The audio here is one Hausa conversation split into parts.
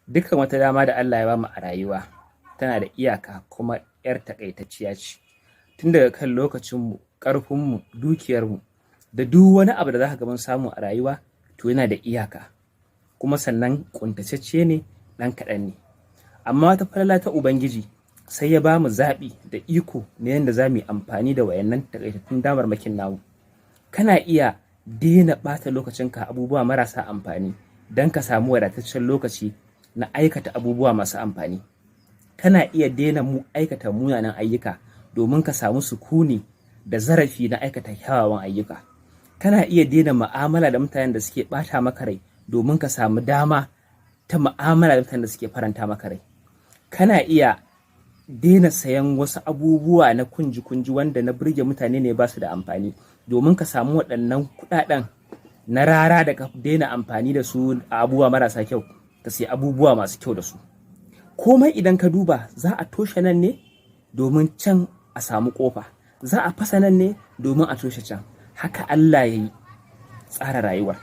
Dukkan wata dama da Allah ya bamu a rayuwa tana da iyaka kuma 'yar takaitacciya ce. Tun daga kan lokacinmu, ƙarfinmu, dukiyarmu da duk wani abu da za ka ga mun samu a rayuwa, to yana da iyaka. Kuma sannan ƙuntatacce ne, ɗan kaɗan ne. Amma wata falala ta Ubangiji sai ya bamu zaɓi da iko na yanda za mu yi amfani da wayannan takaitattun damarmakin namu. Kana iya daina ɓata lokacinka a abubuwa marasa amfani don ka samu wadataccen lokaci na aikata abubuwa masu amfani. Kana iya daina mu aikata munanan ayyuka domin ka samu sukuni da zarafi na aikata kyawawan ayyuka. Kana iya daina mu'amala da mutanen da suke ɓata maka rai domin ka samu dama ta mu'amala da mutanen da suke faranta maka rai. Kana iya daina sayan wasu abubuwa na kunji-kunji wanda na burge mutane ne, ba su da amfani, domin ka samu waɗannan kuɗaɗen na rara da ka daina amfani da su a abubuwa marasa kyau, ka sayi abubuwa masu kyau da su. Komai idan ka duba, za a toshe nan ne domin can a samu ƙofa. Za a fasa nan ne domin a toshe can. Haka Allah ya yi tsara rayuwar.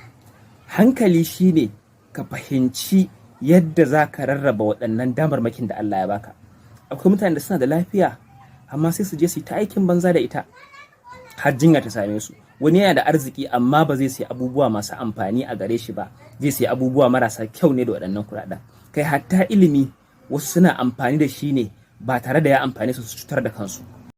Hankali shine ka fahimci yadda za ka rarraba waɗannan damarmakin da Allah ya baka. Akwai mutanen da suna da lafiya, amma sai su je su yi ta aikin banza da ita har jinya ta same su. Wani yana da arziki, amma ba zai sayi abubuwa masu amfani a gare shi ba, zai sayi abubuwa marasa kyau ne da waɗannan kuɗaɗen. Kai, hatta ilimi wasu suna amfani da shi ne ba tare da ya amfane su, su cutar da kansu.